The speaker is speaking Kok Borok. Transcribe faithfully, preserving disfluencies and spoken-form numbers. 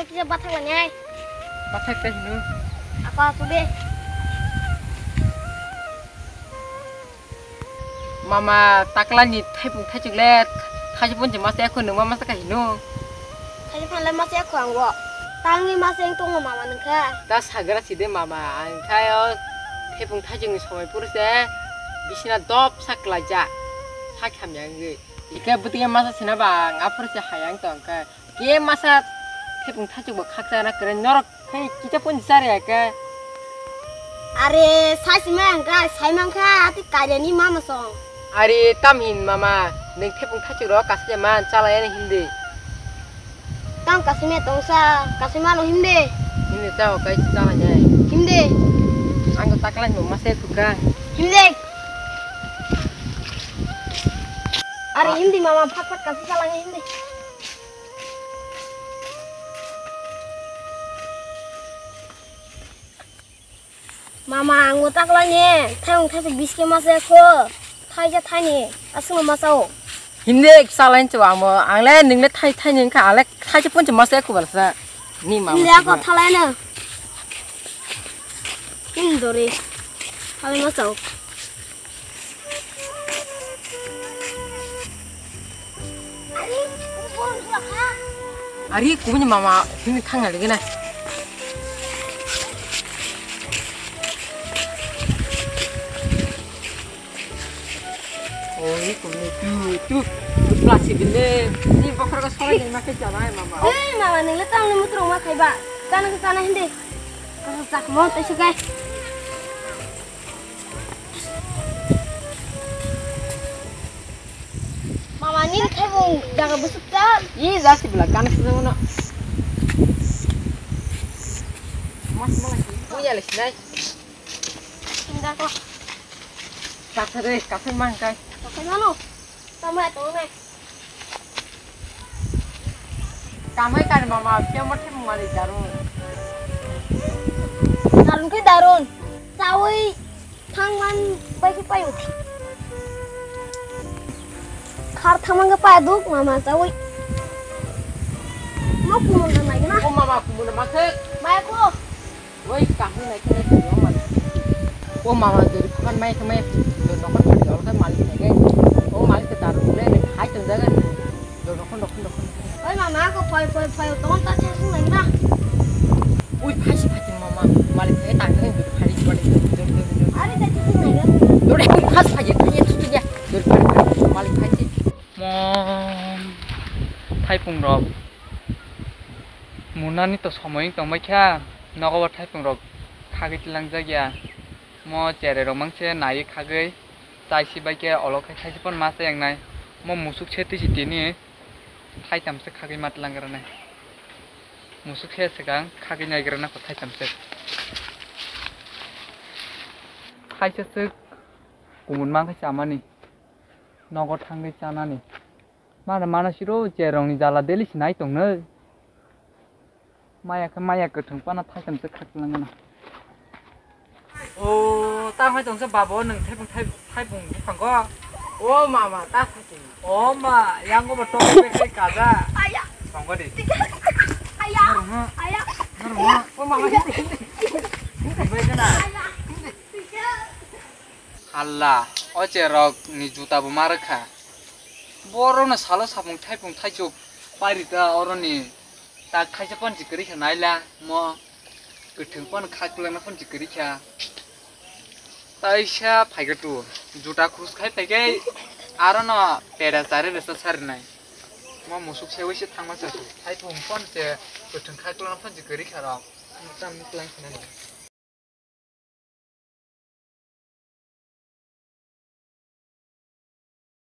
Kisa bathak lani ai. Bathak ta hino. Apa tu be? Mama, taklani thaipung thaichuk le, thaipung je masa ekho nungma masa ka hino. Thaipung le masa ekho ang bo. Tangwi masa eng tongo mama nungkha. Ta sagra side mama, ang khai o thaipung thaichuk ni somoi puru se bisina dop sak laija. Sak hamya ngwi. Ike bwtwi masa sina ba, ang aphuru se hayang tong kha. Ke masa thaipung thaichuk bo khaksa na kwrwi norok khai kita pun sari ake. Are, sai sima ang kha, sai mang kha, ati kariani mama song. Are, tam hin mama, neng thaipung thaichuk ro kasle man chala ya hindi. Tam kasime tongsa, kasima lo hindi. Hindi ta o kai chala ya. Hindi. Ang ko taklan mo masa tuka. Hindi. Are, hindi mama, phat phat kasi chala ya hindi. Mama, ang bo taklai ni, thaiyung thaisa biske masa kho, thaisa thaini, aswkno masa o. Hindi salai ncho amo, ang le ning le thai thai ning kha, ang le thaisa punchi masa kho balsa. Ni mama. Hindi ako thalai na. Hindi dori, thalai masa o. Ari, kubuni mama, hini thangna ligina. Oi, kubuni tu, tu, tu plastic le. Ni bokhor ko soi ni ma ke jana mama. Ei, mama, nile tang ni mutro ma khaiba. Tana ke tana hindi. Kasa chak mo, tei sukai. Mama, nini khaibung jaga busuk ta. Ih, jasi bela, kana sejak mana? Mas, mas, punya lagi, nai. Indah kok. Kata deh, kata mangkai. Kata mana? Tama tong nai. Kamai kar mama, kya mothe mari darun. Darun ke darun. Chawi thangman bai ke payo. Khar thangman ke payo duk mama chawi. Mo kumon nai na. O mama kumon ma ke. Mai ko. Oi, kaham nai khe nai khe o malik. O mama dori phan mai khe mai dori nokon thani ol khe malik nai khe. O malik khe daru le nai khai tong jaga ni dori nokon nokon nokon. Oi mama, ko phai phai phai tong ta cha sung nai na. Oi, phai si phai mama, malik khe ta khe dori phai ri phai dori dori dori. Ari ta cha sung nai na. Dori phai phai phai phai tu ya dori phai malik phai si. Mom, thaipung rok. Munani to somoi wng tongbai kha, nogo bo thaipung rok khagwi tlangjak ya. Mo cherai rok mangse naiwi khagwi chai si bai khe olo khai thaisi phano ma chai wngnai. Mo musuk se twi si tini thaitham se khagwi ma tlang rwnai. Musuk se swkang khagwi nai rwna kho thaitham se. Thaisa swk kumun mang khe chamani. Nogo thangwi chanani. Mana mana siro cherongni jala daily sinai tongnai. Maya khe maya kwthwng pana thaitham se khaklang gana. O, ta hai tongsa babo nwng thaipung thai-, thaipung buphango. O mama, ta thaipung. O ma, yango bo tong be khai kaja. Aya. Tongo di. Aya. Norma. Aya. Norma. O mama. Bai gana. Aya. Halla, o cherok ni juta bo ma rwkha. Borok no salo sapung thaipung thaichuk pairita oroni tak thaisa phano si kwrwi kha naila mo kwthwng phano kha kwlangna phano si kwrwi kha. Taisa phaikha tu juta khus khai phaikhai aro no pera chari resa sarinai. Mo musuk se wisi thangma chasu thaipung phano se kwthwng kha kwlangna phano si kwrwi kha rok. Ang tam ni kwlang khinani.